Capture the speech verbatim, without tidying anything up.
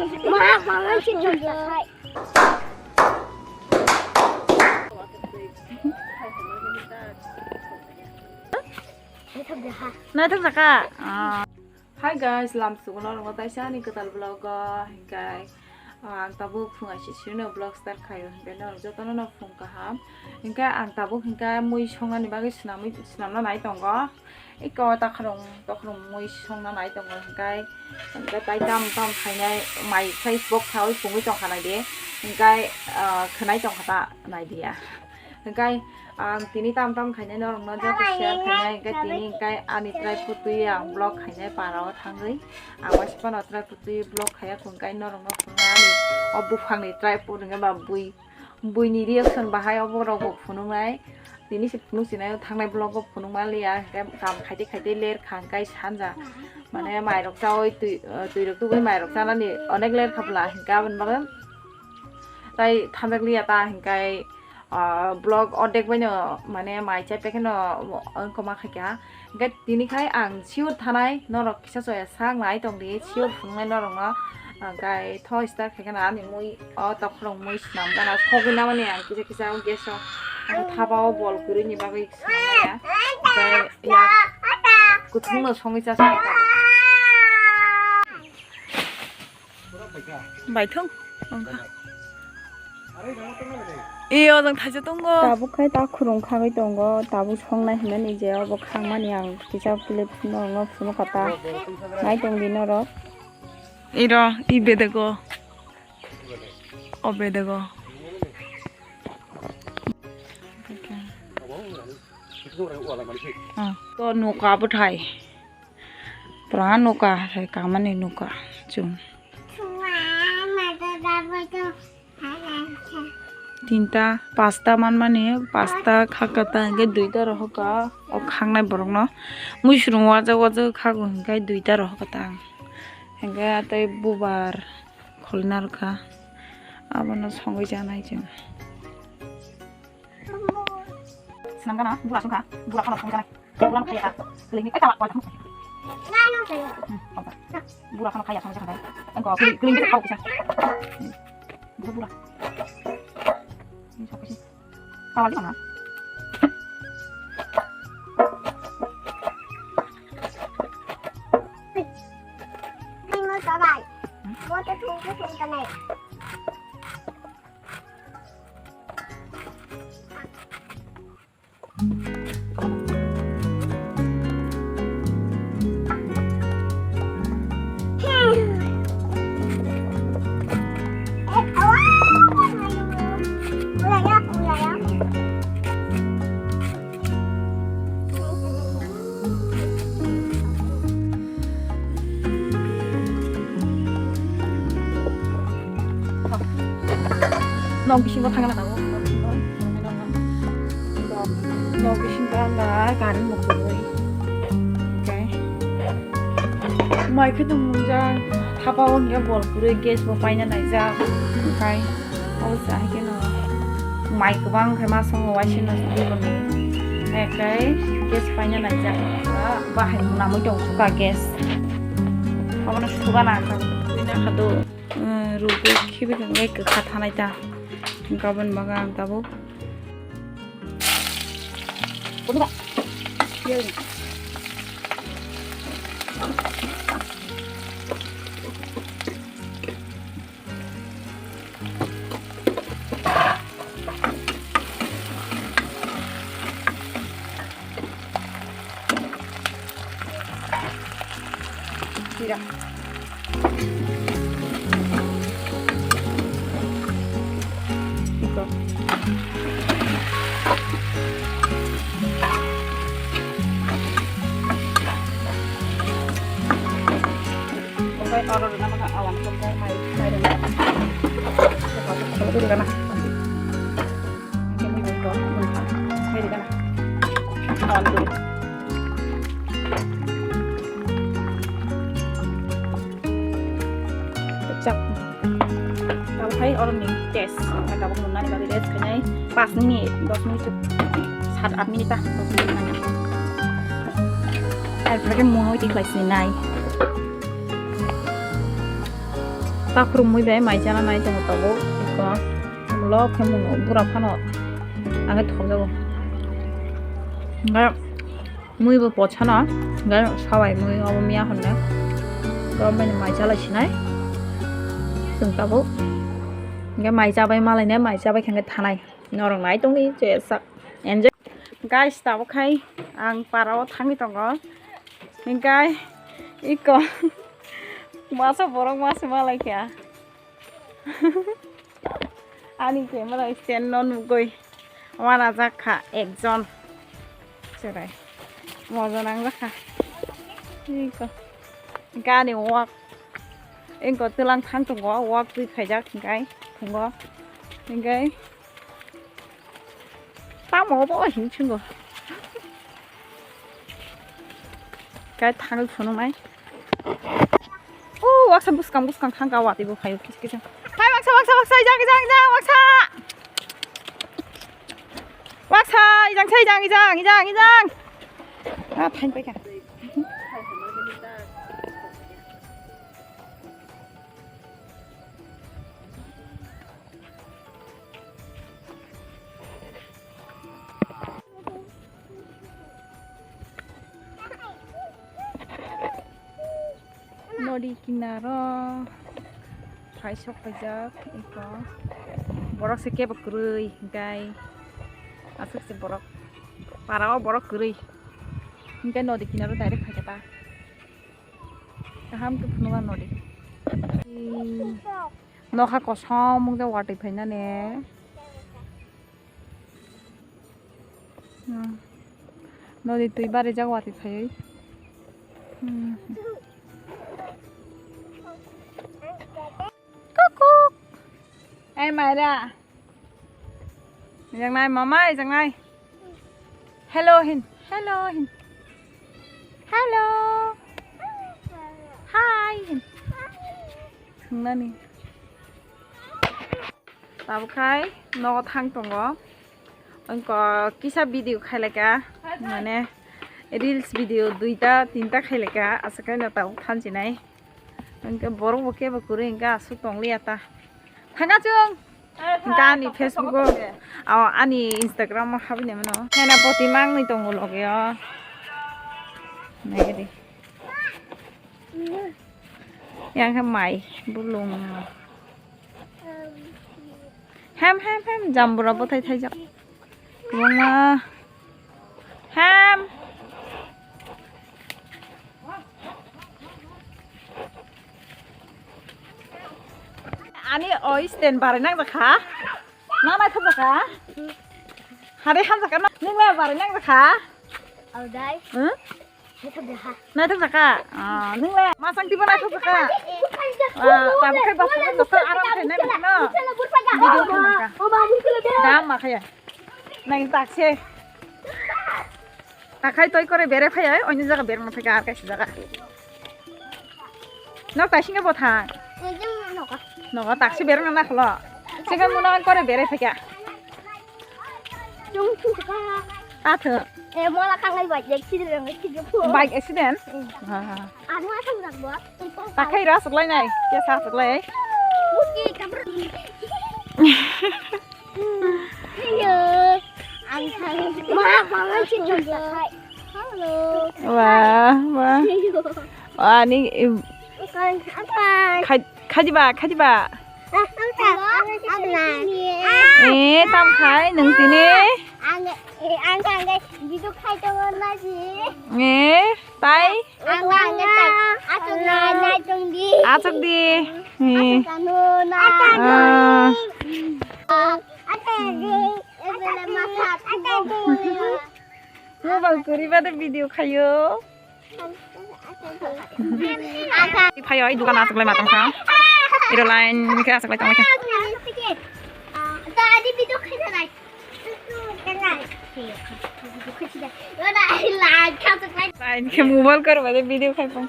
Ma, ma, ma, si, si, si. Naithok jaka. Ah. Hi guys, lam sugo norok taisa ani kwtal vlog o, hinkai ang tabuk phung aisisirino vlog start khaio, hinkai norok jotono no phung kaham. Hinkai ang tabuk hinkai mui songnani bagwi swnamwi, swnamna nai tongo. Iko takhorong, takhorong mui songna nai tongo, hinkai, hinkai tai tam tam khainai mai Facebook khaui phungwi tongkha naidi, hinkai, ah, khwnai tongkha ta naidiya. Hinkai ang tini tam tam khainai norokno joto share khainai, hinkai tini hinkai ani try putui ang vlog khainai para o thangwi. Ang waisa phano try putui vlog khaiya khun kai norokno phunuknai ani o buphangni try put hinkai ba bui, buini reaction bahai obo rokbo phunuknai. Tini se phunuk sinai thangnai vlog o phunuk manliya, hinkai kam khaite khaite ler kha hinkai sanja. Mane mairok chaui twi, twi rok tubui mairok chanani onek ler kha bwla hinkai aboni bagwi tai thanjak liya ta hinkai. Ah, vlog ordek baino mane mai chai paikhe no wngkoma khaikha. Hinkhe tini khai ang sure thanai norok kisa soya sak nai tongdi, sure phunuknai norokno. Hinkhe tho start khaikhe na ani mui o tokhorok mui swnam gana sogwi namani ang kisa kisa gas o, ang thapa o bol kwrwini bagwi swnam maya. Hinkhe yak kuthungno songwi chasai. Baithung wngkha. E, ojang thaisa tongo. Tabuk khai ta khurung khagwi tongo, tabuk songnai hinmani je obo khangmani ang kisa clip norokno phunukha ta. Nai tongdi norok. Iro, i bedego. O bedego. Ah. To nuka bwthai. Pura nuka hai kamani nuka chum. Tinta, pasta manmani, pasta khakha ta, hinkhe duita rohorkha, o khangnai borokno. Muisrung wajak wajak khago hinkhe duita rohorkha ta ang. Hinkhe tei bubar kholina rwkha, abono songwi chanai chwng. Swnam gana bura songkha, bura khano songwi chanai. Bura no khaya ta, kwlwini, eh, tala, wala. Hmm, wala. Bura khano khaya songwi chanai. Engko kwlwini, kwlwini khao kisa. Hmm. Bura, bura. Ini sokoi sih. Kawali mana? Ini mau coba. Hmm? Mau tuh, tuh, tuh, tuh, tuh. Nok bisingo thangna nango. Nok bisingo ang da gari mukhurwi. Okay. Mai khe tong mung ja thapa o hingke bol kwrwi gas bo paina naijak. Okay. Obo se hai kheno mai kwbang khe ma songo waisano sidi bono. Ekai gas paina naijak. Bahai mwnamwi tong kha gas. Abono suga na kha. Twi na kha do. Rugwi khibi kha kwkha thanai ta. Gabon baga ang tabuk. Sira. Iko. Okai oro rwna maka awan kok mai mai rwna. Kok kok rwna. Kini ni kok mun kha mai rwna. Awan kok. Chak. Tabuk hai oroni test. Tabuk nungnani bagwi rest khainai pas minute, dos minute, sat at minute ta. Ar pore mui twi khlai sinai. Takhurumui bai mai chana nai tongo tabuk. Iko lok khe mung bura phano ang thokjago. Hingke mui bo pochano, hingke sawai mui obo miya honne. Iko bini mai chalai sinai. Chwng tabuk. Hingke mai chabai malai ne, mai chabai khe hingke thanai. Norok nai tongdi, je sak enjoy. Guys, tabuk khai ang para o thangwi tongo. Hingkai iko masa borok masa malai kha. Ani camera stand no nugui wanajak kha ekjon. Cherai. Moja nangjak kha. Iko. Gani walk. Iko twlang thang tongo, walk twi khaijak hingkai. Tongo. Hingkai. Tamo bo hin chungo. Kai thang phunung nai. O waksa buskang buskang thang ka wati bo phayo kis kis. Hai waksa waksa waksa ijang ijang ijang waksa. Waksa ijang sai ijang ijang ijang ijang. Ah thain pai ka. Nodi kinaro thaisok paijak eko borok se kebo kwrwi hingkai aswk se borok para o borok kwrwi hingkai nodi kinaro direct phaikha ta. Kaham khe phunukha nodi. Nokha kosom wngkhe watwi phainani. Hmm. Nodi twi barijak watwi phaiwi. Hmm. Kukuk. Ei Maira. Ijang nai mama, ijang nai. Hello hin. Hello hin. Hello. Hi hin. Nani. Tabuk khai nogo thang tongo. Wngkha kisa video khailaka. Mane reels video duita tinta khailaka. Aswk khe no tabuk thansinai. Hingke borok bo kebo kwrwi hingke aswk tongliya ta. Thangka chwng. Hingke ani Facebook o, o, ani Instagram o habwi naimano. Hena poti mangwi tongo loge o. Naidi. Yang khe mai bulung. Hem, hem, hem, jambura bwthai thaijak. Kwbangma. Hem. Ani o stand barai nang jakha. Na naithok jakha. Hare ham jakha na. Nung la barai nang jakha. Aldai. Hmm? Naithok jakha. Naithok jakha. Ah, nung la masang tiba naithok jakha. Ah, tabuk khai bas bas aram khai nang jakha no. Video khai nang jakha. Dam ma khaya. Nang tak se. Takhai toi kore bere phai ai, oini jaga berma phai ar kaisa jaga. Nok tai singa bo thang. Nogo tak se berma na kholo. Singa muna kore bere phai ka. Chung chung ka. Atho. E mola kangai bike accident ngai thik pho. Bike accident? Ha ha. Anu asam rak bo. Takhai ra suklai nai. Ke sa suklai. Muki kabur. Hello. Ang thang. Ma, ma, ma, si jumpa khai. Hello. Wah, wah. Hello. Wah, ni, eh, Bukan, apa? Khai-, khadiba, khadiba. Ah, ang ta, ang ta, ang ta. Eh, tam khai, nung tini. Ang, eh, ang ta, ang ta, video khai tongo na si. Eh, tai. Ang ta, ang ta, asok na, na tong di. Asok di. Eh. Asok anu na. Ah. Ang ta di, ebele masat, ang ta di. Mobile kwrwi ba de video khayo. Phayo, ai dukan aswk lai matang kha. Iro line khe aswk lai tong kha. Line khe mobile kar ba de video khai pang.